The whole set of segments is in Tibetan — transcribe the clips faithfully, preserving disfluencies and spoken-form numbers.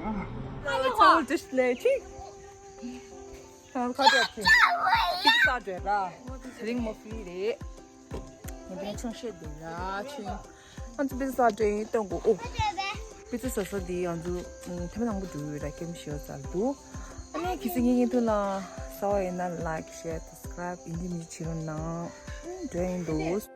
ཚ་བོ་ཏིས་ལེ་ཆི། ཁ་ཁ་ཏོག་ཆི། ཏིག་ས་འདྲེ་ར། དེ་རིང་མོ་ཕི་རེད། ངས་དེ་ཆུང་ཤོས་དེ་ར་ཆུང་། ང་ཚོ་པི་ཛ་འདྲེ་སྟོན་གོ་ཨོ། པི་ཛ་ཟ་ས་དེ་ང་ཚོ་ཐེངས་མ་དང་པོ་འགྲོ་ཡོད་ར་ཁྱིམ་ཤོད་ཚར་འདུག་ཨ་ནི་གལ་སྲིད་ངའི་ཡིན་དུས་ལ་ཟ་བ་ཡིན་ན་ལའིཀ་ཤེར་སབ་སི་ཀ་རའིབ་ཡིན་གཅིག་མིན་གཅིག་བྱེད་རོགས་གནང་། འགྲོ་ཡིན་འདུག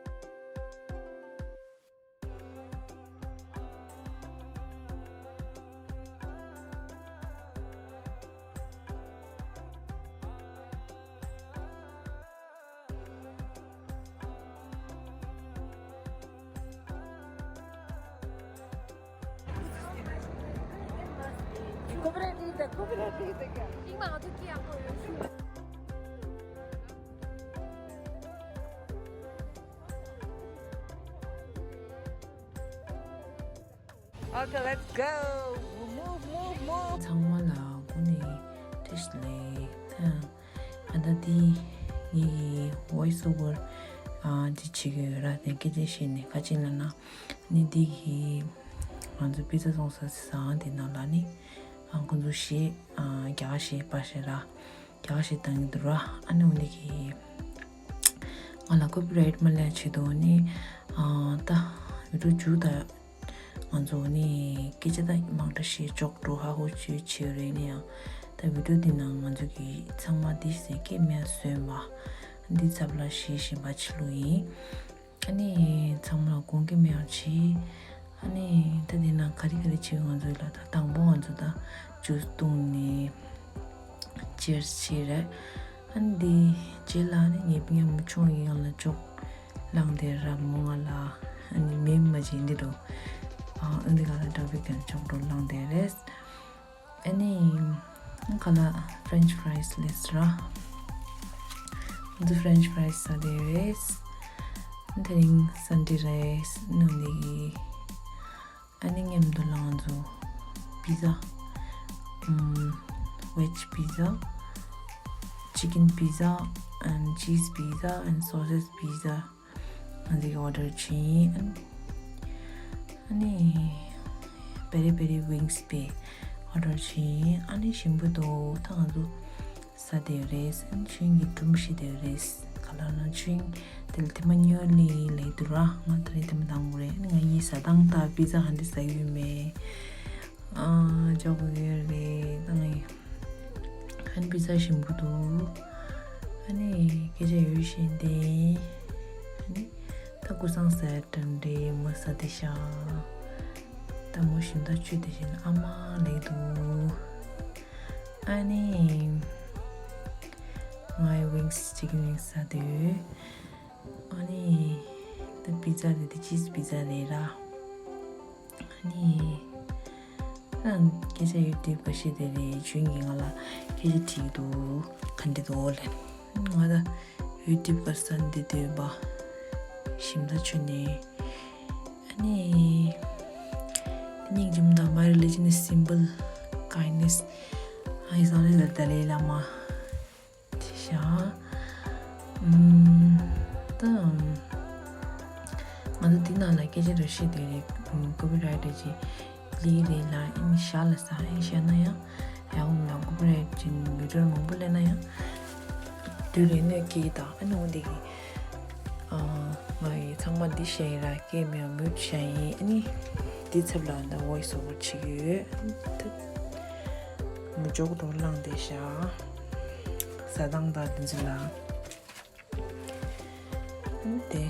Okay, let's go. Move, move, move. ཚང་མ་ལ་སྒོ་ནས་བཀྲ་ཤིས་བདེ་ལེགས། ད་ད་ལྟ་འདི་ངེད་ཀྱི་ཝོ་ཡི་སི་ཨོ་ཝར་ཨ་འདི་བྱེད་ཀྱི་ཡོད་ར། དེ་སྐད་ཆ་བཤད་ནས་ཁ་ཅིག་ལ་ན་ནི་འདི་གི་ང་ཚོ་པི་ཛ་བཙོང་ས་ཟ་ཁང་དེ་ནང་ལ་ནི་ཨ་ཁོང་ཚོ་གཞས་ཨ་རྒྱ་གར་གཞས་པ་ཞེ་ར། རྒྱ་གར་གཞས་བཏང་གི་འདུག་ར། ཨ་ནི་འོ་འདི་གི་ང་ལ་ཀོ་པི་རའིཊ་མ་ལས་ཆེད་དུ་ནི་ཨ་ད་བི་ཌིའོ་མཇུག་ད་ང་ཚོ་ནི་སྐད་ཆ་ད་མང་དྲགས་ཤིག་ཅོག་འགྲོ་ཧ་གོ་ཅོ་ཆེ་རེད་ནི་ཡང་། ད་བི་ཌིའོ་འདི་ནང་ང་ཚོ་གི་ཚང་མ་འདི་ཟེར་སྐད་མེད་སོན་པ། འདི་ཚབ་ལ་ཤེས་བཞིན་པ་ཆི་ལུ་ཡིན། ཨ་ནི་ཚང་མ་ལ་དགོངས་འགལ་མེད་པ་བྱེད། ཨ་ནི་ད་འདི་ནང་ག་རེ་ག་རེ་བྱེད་ང་ཚོ་ལ་ད་དང་པོ་ང་ཚོ་ད་ཇུས་བཏུང་ནི་ཅེར་སི་བྱེད་རེད། ཨ་ནི་འདི་རྗེས་ལ་ནི་ངའི་སྤུན་ཀྱག་མོ་ཆུང་ཡིན་ཡང་ལ་ཅོག་བླངས་ཏེ་ར་མོ་ང་ལ་ཨ་ནི་མེ་མ་བྱེད་འདི་འགྲོ། ཨ་འདི་ག་ལ་འདྲ་བའི་གན་ཅོག་འགྲོ་བླངས་ཏེ་རེད། ཨ་ནི་ཁ་ལ་ཕྲེན་ཆི་ཕ་རའིས་ལས་ར། འདི་ཕྲེན་ཆི་ཕ་རའིས་ཟ་དེ་རེད། དེ་རིང་སན་ཌེ་རེད། ནང་ལས་ཀྱི་ཨ་ནི་མཉམ་དུ་ལ་ང་ཚོ་པི་ཛ། ཨམ་veg pizza, chicken pizza and cheese pizza and sausage pizza ང་ཚོ་གི་ཨོ་ཌར་བྱིན། ཨ་ནི་པེ་རི་པེ་རི་ཝིང་སི་པའི་ཨོ་ཌར་བྱིན། ཨ་ནི་ཞིམ་པོ་འདུག་ད་ང་ཚོ་ཟ་དེ་རེད། ཨ་ནི་ཆུན་གྱི་སྒྲུམ་ཤི་དེ་རེད། ག་ལ་ན་ཆུན་དེ་ལ་དེ་མ་ཉོ་ལི་ལེ་དུ་ར། ང་ད་རེད་དེ་མ་དང་པོ་རེད། ཨ་ནི་ང་གཉིས་ཟ་སྟངས་ད་པི་ཛ་ཧ་འདི་ཟ་ཡུལ་མེད། ཨ་ཅོག་གི་རེད་ད་ང་ཡི། ཨན་པི་ཛ་ཞིམ་པོ་འདུག་ཨ་ནི་སྐད་ཆ་ཡོད་བཞིན་ཏེ། ཨ་ནི་ད་སྐུ་སང་ཟས་དྲན་རེ་མོ་ཟ་དེ་ཤ། ད་མོ་ཞིམ་ད་ཆུ་དེ་བཞིན་ཨ་མ་ལེགས་འདུག་ཨ་ནི་ངའི་ཝིང་སི་ཅི་ཀན་ཝིང་སི་ཟ་དེ་ཡོད། ཨ་ནི་ད་པི་ཛ་རེད་དེ་ཅིས་པི་ཛ་རེད་ར། ཨ་ནི། ཨ་སྐད་ཆ་ཡུ་ཊུབ་པ་ཤེས་དེ་རེད། ཆུན་གྱིས་ང་ལ་སྐད་ཆ་དྲིས་འདུག་ག་འདྲ་འདུག་ལབ། ང་ད་ཡུ་ཊུབ་ག་ས་འདི་འདོད་པ་ཞིམ་ད་ཆུ་ནས། ཨ་ནི། སྙིང་རྗེ་མོ་དང་my religion is simple kindness. ཨ་ཡི་སང་རེད་ད་ལེ་བླ་མ། དེ་ཤ། ཨམ། ད། ང་ཚོ་འདི་ནང་ལ་སྐད་ཆ་རེ་བཤད་དེ་རེད། ཀོ་པི་རའིཊ་ཅིག་ལི་རེད་ལ་ཨིན་ཤ་ལ་ས་ཨིན་ཤ་ན་ཡང་། ཡང་ལ་ཀོ་པི་རའིཊ་ཅིག་བི་ཌིའོ་མང་པོ་ལེན་ན་ཡང་། དུས་རེ་གནོད་སྐྱེལ་དང་ཨ་ནི་འོ་འདི་གི། ཨ། ང་ཡི་ཚང་མ་འདི་བཤད་ཡིན་ར་སྐད་མེད་མུད་བཤད་ཡིན་ཨ་ནི། འདི་ཚབ་ལ་ད་ཝོ་ཡི་སི་ཨོ་ཝར་བྱེད་ཀྱི་ཡོད། ད། མི་ལྕོག་འགྲོ་ལངས་བསྡད་ཤག་ཟ་སྟངས་དང་དེ་ཚོ་ལ། དེ།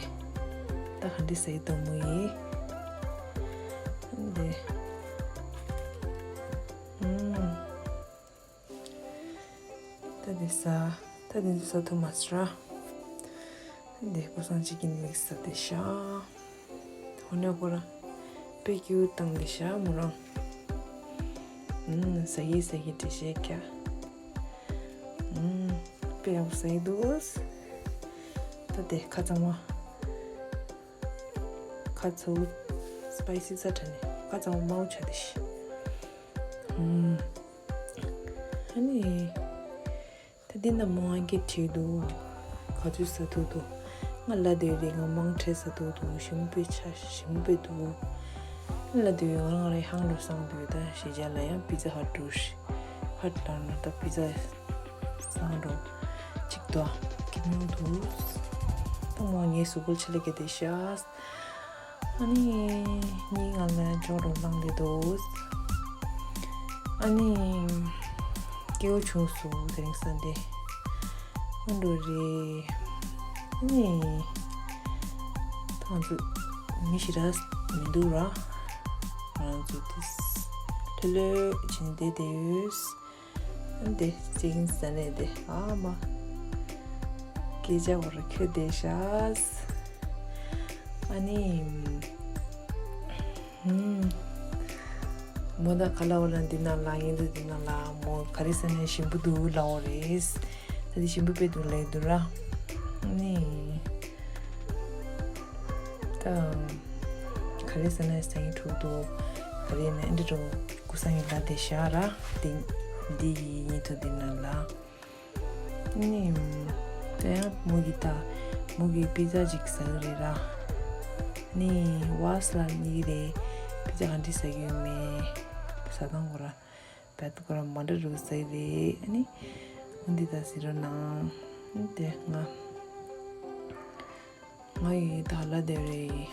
ད་ག་འདྲ་ཟེར་གི་འདུག་མོ་ཡིས། དེ། ཨུམ། ད་དེ་ཟ། ད་དེ་ཚོ་ཟ་ཐུབ་མ་སོང་ར། དེ་སྐུ་སང་ཅི་ཀན་མིག་སི་ཟ་བསྡད་ཤག་འོ་ན་ཁོ་རང་དཔེ་སྐྱིད་པོ་བཏང་བསྡད་ཤག་མོ་རང་། ཨུམ། ཟ་གི་ཟ་གི་འདྲ་བཤད་ཀྱ། ཨུམ། དཔེ་ཡག་པོ་ཟ་གི་འདུག་ད་དེ་ཁ་གཙང་མ། ཁ་ཚ་བོ། སི་པའི་སི་ཙ་དྲགས་ནས་ཁ་གཙང་མ་དམར་པོ་ཆགས་བསྡད་ཤག་ཨུམ། ཨ་ནི། ད་འདི་ན་མོ་ང་སྐད་དྲིས་འདུག་ག་ཚོད་ཟ་ཐུབ་འདུག་ང་ལ་དེ་རིང་ང་མང་ཁྲལ་ཟ་ཐུབ་འདུག་ཞིམ་པོ་ཆ་ཞིམ་པོ་འདུག་ལ་དུས་ང་རང་རེ་ཧང་རུ་སང་དུས་ད་ཤེས་བྱ་ལ་ཡང་པི་ཛ་ཧཊ་འགྲོ་ཤི་ཧཊ་ལ་ན་ད་པི་ཛ་སང་འགྲོ་ཅིག་ཏོ་ཀི་མྱོང་དུ་ད་མོ་ངའི་སུ་གུལ་ཆ་ལེ་གེ་དེ་ཤ། ཨ་ནི་ཉིན་ང་ལ་ཇོ་རུ་ལང་དེ་དོ། ཨ་ནི་སྐྱེ་བོ་ཆུང་སུ་དེ་རིང་སན་དེ་ཨ་འགྲོ་རེ། ཨ་ནི་ད་ང་ཚོ་མི་ཞིག་ར་མི་འདུག་ར། ང་ཚོ་དེ་ལྷོད་ལྷོད་བྱིན་དེ་དེ་ཡོད། འདི་ཅིག་ཟ་ནས་དེ་ཨ་མ། སྐད་ཆ་བོར་ཁྱོད་བསྡད་ཤག་ཨ་ནི། ཧུམ། མོ་ད་ག་ལ་འོ་ལ་འདི་ན་ལ་ཡིན་འདི་འདི་ན་ལ་མོ་ག་རེ་ཟ་ནས་ཞིམ་པོ་འདུག་ལ་འོ་རེད། ད་འདི་ཞིམ་པོ་དཔེ་འདུག་ལ་ཡིན་འདུག་ར། ཨ་ནི། ད། ག་རེ་ཟེར་ན་སང་ཉིན་ཕྲུ་གུ་ག་རེ་ན་འདི་རུ་ཀུ་སང་ཉིན་ལ་དེ་ཤ་ར་དེ་འདི་ཡི་ཉིན་ཐོ་འདི་ན་ལ་ནི་དེ་ཡང་མོ་གི་ད་མོ་གི་པི་ཛ་ཅིག་ཟ་གི་རེད་ར་ནི་ཝཱས་ལ་ནི་རེད། པི་ཛ་ག་འདྲི་ཟ་གི་ཡོད་མེད་ཟ་སྟངས་གོ་ར་བད་གོ་ར་མ་འདྲ་རུ་ཟ་གི་རེད་ནི་འདི་ད་ཟེར་རོ་ནང་དེ་ང་། ང་ཡི་ད་ལ་དེ་རེད།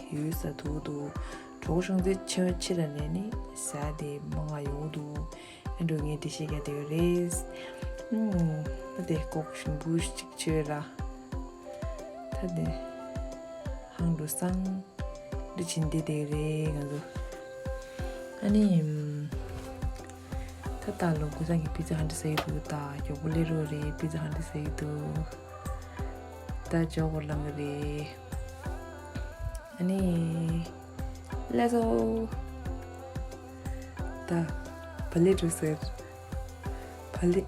ཡུལ་ས་ཐུག་ཏུ་གྲོགས་ཤོང་ཚེ་ཆེ་བ་ཆེ་ལ་ནས་ནི་ཟ་དེ་མ་ང་ཡོང་དུ་ཨེ་འགྲོ་ངས་དེ་ཤེས་ཀྱ་དེ་རེད། ཨུམ། ད་དེ་ལྐོག་ཞིམ་པོ་ཅིག་བྱོས་ར། ད་དེ་ཧང་འགྲོ་སང་འདི་ཕྱིན་དེ་དེ་རེད་ང་ཚོ། ཨ་ནི། ད་ད་ལོ་ཀུ་སང་གི་པི་ཛ་ཧ་འདྲ་ཟ་ཡི་འདུག་ད་མགྱོགས་པོ་སླེབས་རོགས་རེད། པི་ཛ་ཧ་འདྲ་ཟ་ཡི་འདུག་ད་ཇོ་གོ་ལང་གི་རེད། ཨ་ནི། ལེ་སོ། ད་བ་ལེ་འགྲོ་ཟེར། བ་ལེ།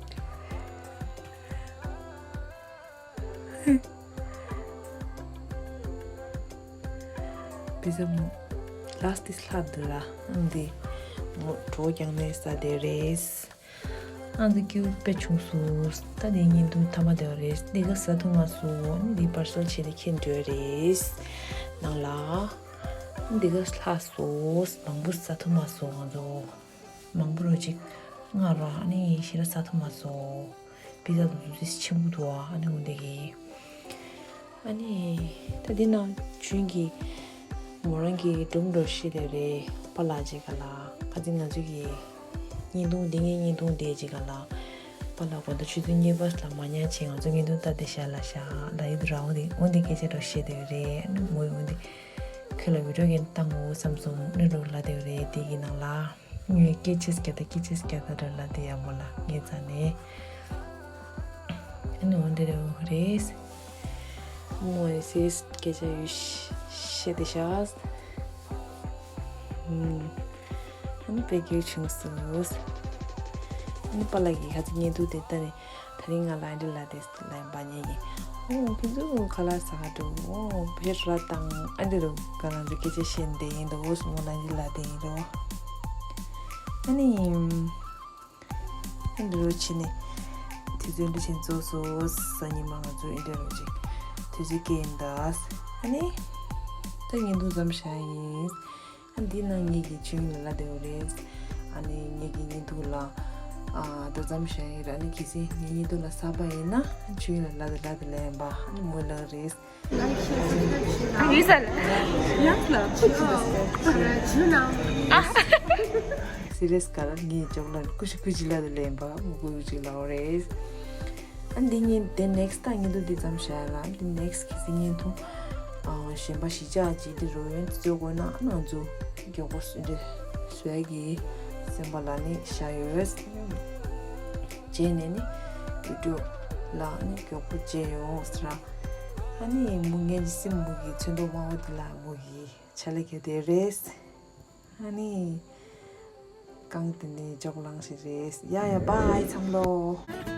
པི་ཛ་མོ་ལ་སི་ཏི་ལྷག་འདུག་ལ་ཨང་འདི་མོ་གྲོ་རྐྱང་ནས་ཟ་དེ་རེད། ཨང་འདི་ཀེའུ་དཔེ་ཆུང་སོ། ད་འདི་ཉིན་དུ་ཐ་མ་དེ་རེད། འདི་ག་ཟ་ཐུབ་མ་སོ། འདི་པར་སལ་བྱས་ཏེ་ཁྱེར་འགྲོ་རེད། ནང་ལ་འདི་ག་ལྷག་སོ། མང་པོ་ཟ་ཐུབ་མ་སོ་ང་ཚོ། མང་པོ་རོ་ཅིག་ང་རོ་ཨ་ནི་ཞེ་ར་ཟ་ཐུབ་མ་སོ། པི་ཛ་དང་དུ་ཙི་ཆེན་པོ་འདུག་ཨ་ནི་འོ་འདི་གི། ཨ་ནི་ད་འདི་ནང་ཆུན་གྱི་མོ་རང་གི་སྒྲུང་འགྲོ་ཤེས་དེ་རེད་པ་ལ་ཅིག་ག་ལ་ཁ་ཚིག་ང་ཚོ་གི་བརྙན་ཐུང་འདི་ངའི་བརྙན་ཐུང་དེ་ཅིག་ག་ལ་པ་ལ་གོ་ད་ཆུ་ཚོད་གཉིས་པ་ལ་མ་ཉལ་ཆེ་ང་ཚོ་བརྙན་ཐུང་ལྟ་དེ་ཤ་ལ་ཤ་ལ་ཡི་དུ་ར་འོ་འདི་འོ་འདི་སྐད་ཆ་འགྲོ་ཤེས་དེ་རེད་ཨ་ནི་མོ་འོ་འདི་ཁྱོད་ལ་བི་ཌིའོ་གན་བཏང་འོ་བསམ་སོང་ནི་འགྲོ་ལ་དེ་རེད་དེ་གི་ནང་ལ། ངས་སྐད་ཆ་སྐད་ད་སྐད་ཆ་སྐད་ད་ར་ལ་དེ་ཡ་མོ་ལ་ངས་ཙ་ནས། ཨ་ནི་འོ་འདི་རེད་འོ་རེད། མོ་ཡི་སེས་སྐད་ཆ་ཡོད་ཤེས་དེ་ཤ། ཨ་ནི་དཔེ་སྐྱིད་བྱུང་སོང་། ཨ་ནི་པ་ལགས་ཀྱིས་ཁ་ཚིག་བརྙན་ཐུང་དེ་ལྟ་ནས། ད་རིང་ང་ལ་འདི་ལ་དེ་ལ་ཡིན་པ་ཉེ་གི། ཨོ་ཁྱེད་ཚོ་ཁ་ལག་ཟ་ག་འགྲོ། ཨོ་བེད་ར་དང་ཨ་འདི་རུ་ག་ལ་འདི་སྐད་ཆ་བཤད་འདི་ཡིན་འདུག་ཨོ་སོང་ང་ལ་འདི་ལ་དེ་ཡིན་རོ། ཨ་ནི་ཨ་འདི་རུ་ཕྱིན་ནས་དུས་ཚོད་འདི་ཕྱིན་རྫོགས་སོ། ས་ཉི་མ་ང་ཚོ་ཨིན་འདྲ་རུ་ཅིག་དུས་ཚོད་སྐྱེལ་ཡིན་ད། ཨ་ནི་ད་ཉིན་དུ་ཙམ་བཞག་ཡིན། ཨ་འདི་ནང་ངེད་ཀྱི་ཆོས་ཉིད་ལ་ལ་དེའུ་རེད། ཨ་ནི་ངེད་ཀྱི་ཉིན་ཐུག་ལ་ཨ་ད་ཙམ་བཞག་ཡིན་ར། ཨ་ནི་གལ་སྲིད་ངེད་ཉིན་ཐུག་ལ་ས་པ་ཡིན་ན་ཆོས་ཉིད་ལ་ལ་དེ་ལ་དེ་ལ་ཡིན་པ་ཨ་ནི་མོས་ལགས་རེད། ཡིན་ས་ལ། ཡང་ལ། ཨ། སི་རེས་ག་ར་ངེད་ཅོག་ལ་ཀུ་ཤི་ཀུ་ཅི་ལ་དེ་ལ་ཡིན་པ་མོ་ཀུ་ཅི་ལ་འོ་རེད། ཨ་འདི་ཉིན་དེ་ནེག་སི་ད་ཉིན་དུ་འདི་ཙམ་བྱས་ལ་འདི་ནེག་སི་གི་སི་ཉིན་ཐུང་ཨ་གཞན་པ་གཞིས་ཆགས་ཀྱི་འདི་རོལ་ཡོན་བརྩི་དགོས་ན་ང་ཚོ་མགྱོགས་པོ་འདི་བཟོས་ཀྱི་སེམས་པ་ལ་ནི་བཞག་ཡོད། རྗེས་ནས་ནི་ཡུ་ཊུབ་ལ་ནི་མགྱོགས་པོ་མཇལ་ཡོང་ཟེར། ཨ་ནི་མུ་ངན་གྱི་སེམས་མུ་གི་ཚོན་མདོག་དམར་པོ་འདི་ལ་མུ་གི་ཆ་ལེ་ག་དེ་རེད། ཨ་ནི་གང་དེ་ནི་ཅོག་ལང་ཞིག་རེད། ཡ་ཡ་བྷའི་ཚང་མ་ལོ།